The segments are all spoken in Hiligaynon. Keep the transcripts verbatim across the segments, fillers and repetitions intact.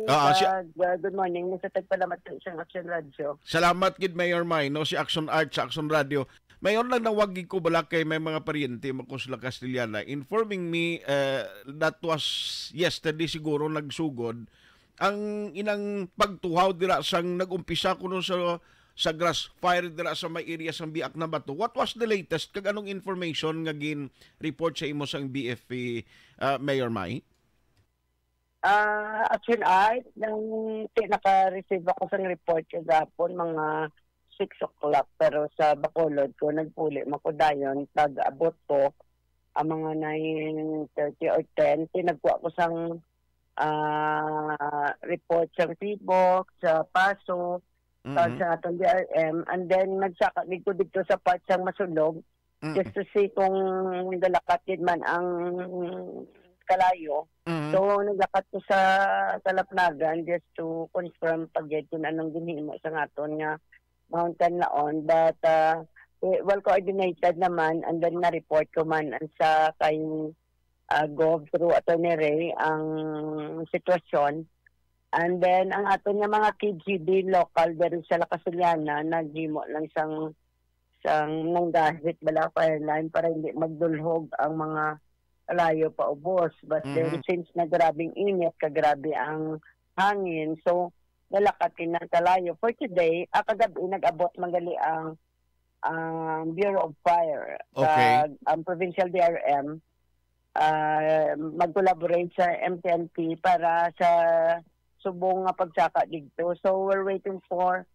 Ah, ah, siya Kag, ah, good morning mo sa tagpalamat sa isang Action Radio. Salamat gid, Mayor May, no, si Action Art sa Action Radio. Mayor, lang nawag gid ko bala kay may mga paryente mo ko sila Castellana informing me, eh, that was yesterday siguro nagsugod ang inang pagtuhaw dira sang nag-umpisa kuno sa, sa grass fire dira sa may area sang Biak na Bato. What was the latest kag anong information nga gin-report sa imo sang B F P, ah, Mayor May? Ah, Action Art, nang ti-, naka-receive ako sang report kagapon, mga six o'clock, pero sa Bacolod ko, nagpuli man ko dayon, pag-abot ko, ang mga nine thirty or ten, tinagwa ko sang, ah, report sa Sibok, sa Paso, sa, Mm-hmm. sa atong D R M, and then nagsaka gid ko dito sa part sang Masulog, Mm. just to see kung nagalakat gid man ang kalayo. Mm. So, naglakat ko sa Talapnagan just to confirm pa gid kung anong ginhimo sa aton nga Mount Kanlaon. But, ah, eh, well coordinated naman, and then na-report ko man ang sa kay, ah, Gov through Attorney Ray ang sitwasyon. And then, ang aton nga mga K G B local diri sa La Castellana, naghimo lang sang sang nanggahit bala fire line para hindi magdulhog ang mga kalayo paubos. But then, Mhm. since na grabing init, kagrabe ang hangin, so nalakat din ang kalayo. For today, ah, kagabi, nag-abot man gali ang, ang Bureau of Fire, Okay. kag ang Provincial D R M, ah, mag-collaborate sa M T N P para sa subong nga pagsaka didto. So, we're waiting for,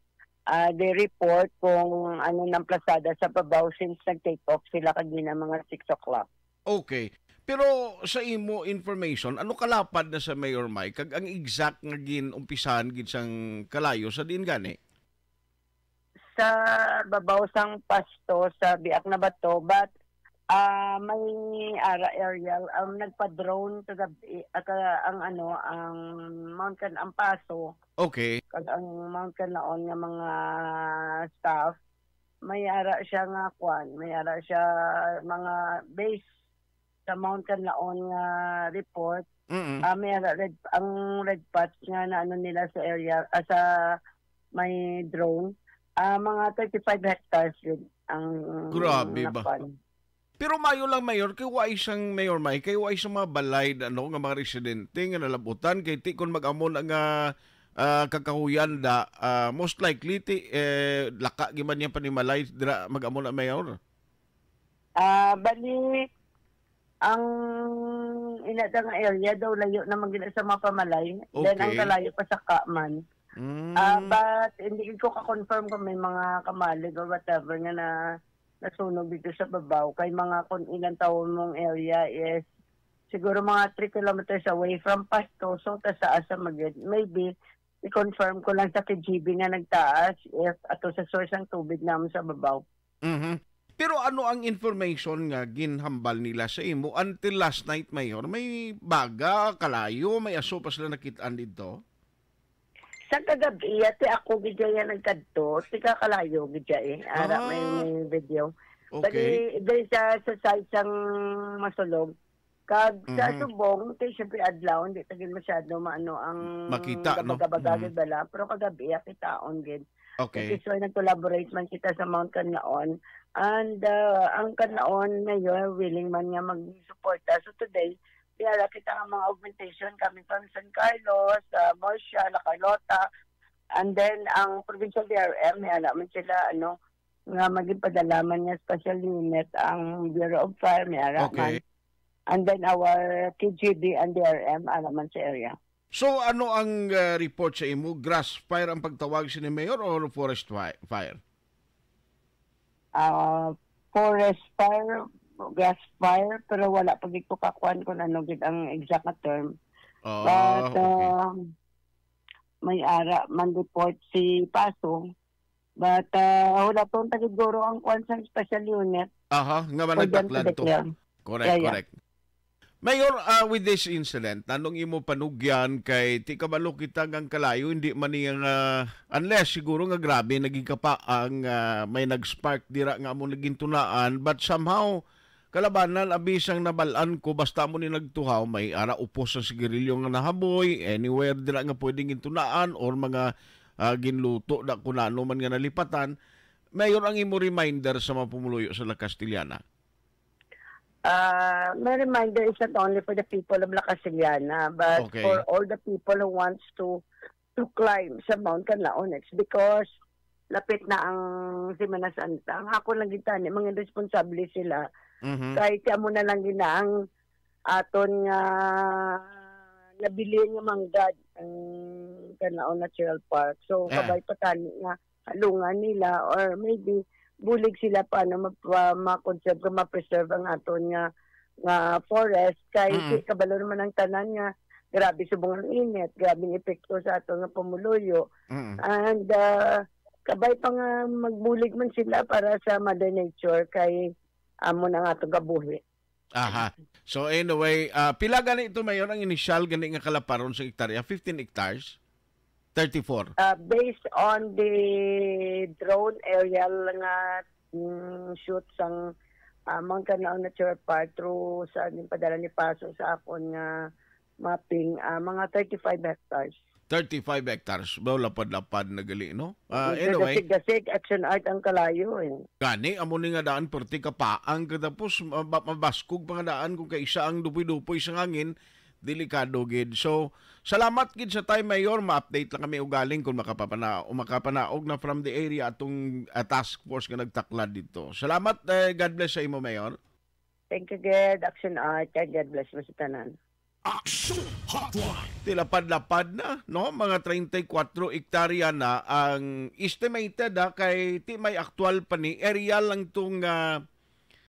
ah, the report kung ano nang plasada sa babaw since nag-take off sila kagina mga six o'clock. Okay. Pero sa imo information, ano kalapad na sa Mayor Mike? Kag ang exact nga gin-umpisahan gid sang kalayo sa diin gani? Sa babaw sang pasto sa Biak na Bato, but, ah, may ara area, um, nagpa-drone kagabi, ah, ka-, ang ano, ang Mount Can-, ang Paso, Okay. kag ang Mount Canlaon nga mga staff, may ara siya nga kwan, may ara siya mga base sa Mount Canlaon nga report. Mm. Ah, may ara red, ang red patch nga na ano nila sa area, ah, sa may drone, ah, mga thirty-five hectares yun ang Grabe ba? nakuan. Pero maayo lang, Mayor, kay wa isang, Mayor Mike, kay wa isang mga balay na, ano, nga mga residente nga nalabutan, kay ti kon mag-amo na nga, ah, kakahuyan da, ah, most likely ti, eh, laka gyud man yang panimalay dira mag-amo na, Mayor. Ah, bali, ang ina ta nga area daw layo na man gid sa mga pamalay. Then ang Okay. kalayo pa sa Kaman. Mm. Ah, but hindi ko ka-confirm kung may mga kamalig or whatever nga na nasunog dito sa babaw. Kay mga kung ilang taon mong area is siguro mga three kilometers away from Pastoso, ta sa asa magid. Maybe, i-confirm ko lang sa K G B nga nagtaas if ato sa source ang tubig naman sa babaw. Mhm. Pero ano ang information nga ginhambal nila sa imo until last night, Mayor? May baga, kalayo, may aso pa sila nakit-an didto? Sa kagabi, ate, ako gid ya nagkadto, tiga kalayo gid ya eh. Ara, may, Ah. may video. Okay. Bali, dahil sa, sa side sang Masulog, kag sa Mhm. Subong, kay siyempre adlaw, hindi ta gid masyado maano ang Makita, no? gabagabaga Mhm. gid bala. Pero kagabi, ah, kitaon gid. Okay. That is why nag-collaborate man kita sa Mount Canlaon. And, ah, ang Canlaon Mayor, willing man nga magsuporta. So today, may ara kita nga mga augmentation coming from San Carlos, ah, Murcia, La Carlota. And then, ang provincial D R M, may ara man sila, ano, nga maging padalaman nga special unit ang Bureau of Fire, may ara Okay. man. And then our K G B and D R M, ara man sa area. So, ano ang, ah, report sa imo? Grass fire ang pagtawag sini, Mayor, or forest fi-, fire? Ah, forest fire, grass fire, pero wala pa gid ko kakuan kung ano gid ang exact na term. Ah, But, okay. um, may ara man report si Paso. But, ah, wala pa ta gid guro ang kuan sa special unit Aha, nga for them to manataklan to. declare. Correct, Yeah, yeah. correct. Mayor, ah, with this incident, anong imo panugyan kay ti kabalo kita nga ang kalayo, hindi man niya nga, unless siguro nga grabe naging kapa ang, ah, may nag-spark dira nga amo naging tunaan, but somehow kalabanan, abisang nabalan ko, basta mo ni nagtuhaw, may ara upos sa sigarilyo nga nahaboy, anywhere dira nga pwedeng gintunaan, or mga, ah, ginluto da kung ano man nga nalipatan. Mayor, ang imo reminder sa mga pumuluyo sa La Castellana? Uh, my reminder is not only for the people of La Castellana, but Okay. for all the people who wants to to climb sa Mount Canlaon. It's because lapit na ang Semana Santa. Ang ako lang gitani, mga responsable sila. Mhm. Kay siya mo na lang gina ang aton nga nabilin nga manggad ang Canlaon Natural Park. So, Ah. kabay pa tani nga halungan nila or maybe bulig sila paano mapa, ma-conserve o ma-preserve ang aton nga nga forest kay Mm. si kabalo naman ang tanan nga grabe subong ang init, grabe ang epekto sa aton nga pamuluyo. Mm. And uh, kabay pa nga magbulig man sila para sa Mother Nature kay amo na nga atong kabuhi. Aha. So anyway, ah, pila gani ito, Mayor, ang initial gani nga kalaparon sa hektarya? Fifteen hectares? Thirty-four. Uh, based on the drone aerial nga mm, shoot sang uh, Mount Canlaon Natural Park through sa ginpadala ni Paso sa akon nga mapping, ah, mga thirty-five hectares. Thirty-five hectares. Daw lapad-lapad na gali, no? Ah, Medyo anyway, gasig-gasig, Action Art ang kalayo eh. Gani, amo ni nga daan, perti ka paang ka, tapos ma- ma- mabaskog pa nga daan kung kaisa ang dupoy-dupoy sa hangin, delikado gid. So, salamat gid sa time, Mayor. Ma-update lang kami ugaling kung makapapana o makapanaog na from the area atong ah, task force nga nagtaklad dito. Salamat, eh, God bless sa imo, Mayor. Thank you, Ged. Action Art. Kay God bless mo sa tanan. Action Hotline. Tilapad-lapad na, no? Mga treinta y cuatro hektarya na ang estimated, ha, kay ti may aktual pa ni, area lang tong ah,